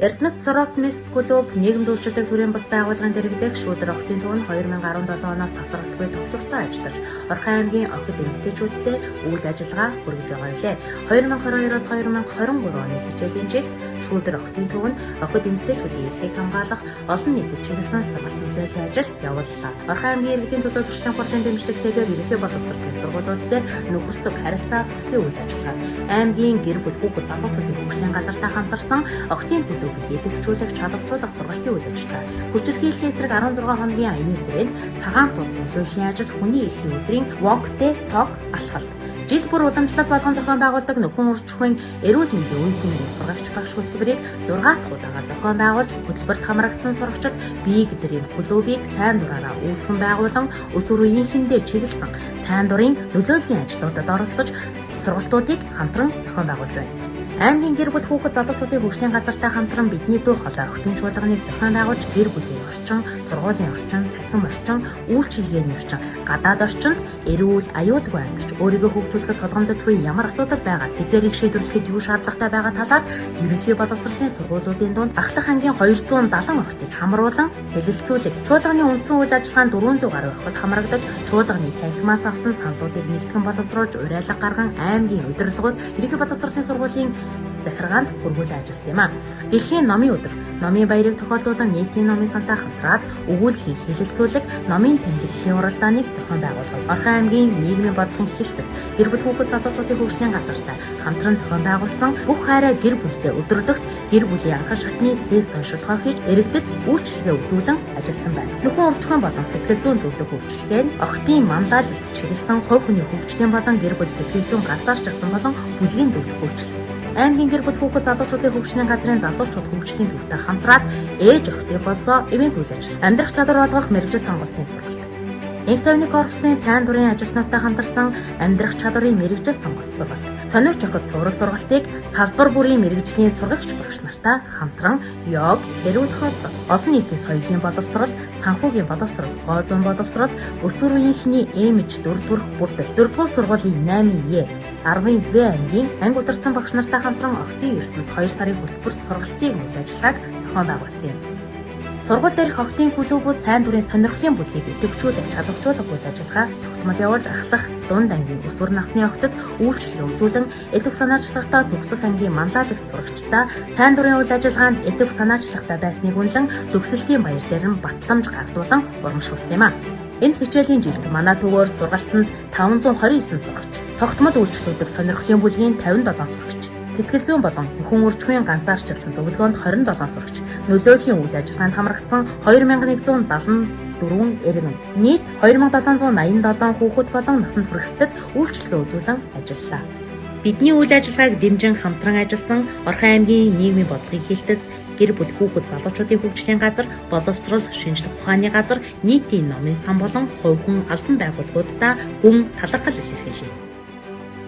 Эрдэнэт Соропмист клуб нийгэмд үйлчилдэг төрийн бас байгууллагын дэргэдэх шүүдэр охидын төв нь 2017 оноос тасралтгүй тогтвортой ажиллаж, Орхон аймгийн охид эмэгтэйчүүдтэй үйл ажиллагаа хүргэж байгаа билээ. 2022-оос 2023 оны хичээлийн жилд шүүдэр охидын төв нь охид эмэгтэйчүүдийн эрхийг хамгаалах олон нийтэд чиглэсэн сургалт нөлөөллийн ажил явууллаа. Орхон аймгийн иргэдийн төлөөлөгчдийн хурлын дэмжлэгтэйгээр ерөнхий боловсролын сургуулиуд дээр нөхөрсөг харилцаа төслийн үйл ажиллагаа, аймгийн гэр бүл хүүхэд залуучуудын хөгжлийн газартай хамтарсан охидын клубыг идэвхжүүлэх, чадваржуулах сургалтын үйл ажиллагаа, хүчирхийллийн эсрэг 16 хоногийн аяны хүрээнд цагаан тууз нөлөөллийн ажил, хүний эрхийн өдрийн Walk the Talk алхалт, жил бүр уламжлалт болгон зохион байгуулдаг нөхөн үржихэн эрүүл мэндийн үе тэмдгийн сургагч багш хөтөлбөрийг 6 дахь удаага зохион байгуулж, хөтөлбөрт хамрагдсан сурагчид Big Dream клубыг сайн дураараа үүсгэн байгуулан өсвөр үеийнхэндээ чиглэсэн сайн дурын нөлөөллийн ажлуудад оролцож сургалтуудыг хамтран зохион байгуулж байна. Аймгийн гэр бүл хүүхэд залуучуудын хөгжлийн газартай хамтран бидний дуу хоолой охидын чуулганыг зохион байгуулж гэр бүлийн орчин, сургуулийн орчин, цахим орчин, үйлчилгээний орчин, гадаад орчинд эрүүл, аюулгүй амьдарч өөрийгөө хөгжүүлэхэд тулгамдж буй ямар асуудал байгаа тэдгээрийг шийдвэрлэхэд юу шаардлагатай байгаа талаар ерөнхий боловсролын сургуулиудын дунд ахлах ангийн 270 охидыг хамруулан хэлэлцүүлэг. Чуулганы үндсэн үйл ажиллагаанд 400 гаруй охид хамрагдаж чуулганы танхимаас авсан саналуудыг нэгтгэн боловсруулж уриалга гарган аймгийн удирдлагууд ерөнхий боловсролын сургуулийн захиргаанд хүргүүлэн ажилласан юм а. Дэлхийн номын өдөр номын баярыг тохиолдуулан нийтийн номын сантай хамтраад өгүүллийн хэлэлцүүлэг, номын тэмдэглэлийн уралдааныг зохион байгуулав. Орхон аймгийн нийгмийн бодлогын хэлтэс гэр бүл хүүхэд залуучуудын хөгжлийн газартай хамтран зохион байгуулсан бүх хайраа гэр бүлдээ өдөрлөгт гэр бүлийн анхан шатны тест уншилгоо хийж иргэдэд үйлчилгээ үзүүлэн ажилласан байна. Нөхөн үржихэн болон сэтгэл зүйн зөвлөх үйлчилгээ нь охидын манлайлалд чиглэсэн хувь хүний хөгжлийн болон гэр бүл сэтгэл зүйн ганцаарчилсан болон бүлгийн зөвлөх үйлчилгээ. Аймгийн гэр бүл хүүхэд залуучуудын хөгжлийн газрын залуучууд хөгжлийн төвтэй хамтраад ээж охидын болзоо ивент үйл ажиллагаа, амьдрах чадвар болгох мэргэжил сонголтын сургалт. Энх тайвны корпусын сайн дурын ажилтнуудтай хамтарсан амьдрах чадварын мэргэжил сонголт сургалт. Сониуч охид цуврал сургалтыг салбар бүрийн мэргэжлийн сургагч багш нартай хамтран йог, эрүүл хооллол, олон нийтийн соёлын боловсрол, санхүүгийн боловсрол, гоо зүйн боловсрол, өсвөр үеийнхний имиж, дүр төрх бүрдэл, 4-р сургуулийн 8 Е, 10 В ангийн анги удирдсан багш нартай хамтран охидын ертөнц 2 сарын хөтөлбөрт сургалтын үйл ажиллагааг зохион байгуулсан юм. Сургууль дээрх охидын клубүүд сайн дурын сонирхлын бүлгийг идэвхжүүлэх, чадваржуулах үйл ажиллагаа тогтмол явуулж ахлах дунд ангийн өсвөр насны охидод үйлчилгээ үзүүлэн идэвх санаачлагтай төгсөх ангийн манлайлагч сурагчдаа сайн дурын үйл ажиллагаанд идэвх санаачлагтай байсныг үнэлэн төгсөлтийн баяр дээр нь батламж гардуулан урамшуулсан юм а. Энэ хичээлийн жилд манай төвөөр сургалтанд 529 сурагч, тогтмол үйлчлүүлдэг сонирхлын бүлгийн 57 сурагч, сэтгэл зүйн болон нөхөн үржихийн ганцаарчилсан зөвлөгөөнд 27 сурагч, нөлөөллийн үйл ажиллагаанд хамрагдсан 2174 иргэн, нийт 2787 хүүхэд болон насанд хүрэхсдэд үйлчилгээ үзүүлэн ажиллалаа. Бидний үйл ажиллагааг дэмжин хамтран ажилласан Орхон аймгийн нийгмийн бодлогын хэлтэс, гэр бүл хүүхэд залуучуудын хөгжлийн газар, боловсрол, шинжлэх ухааны газар, нийтийн номын сан болон хувь хүн албан байгууллагуудаа гүн талархал илэрхийлье.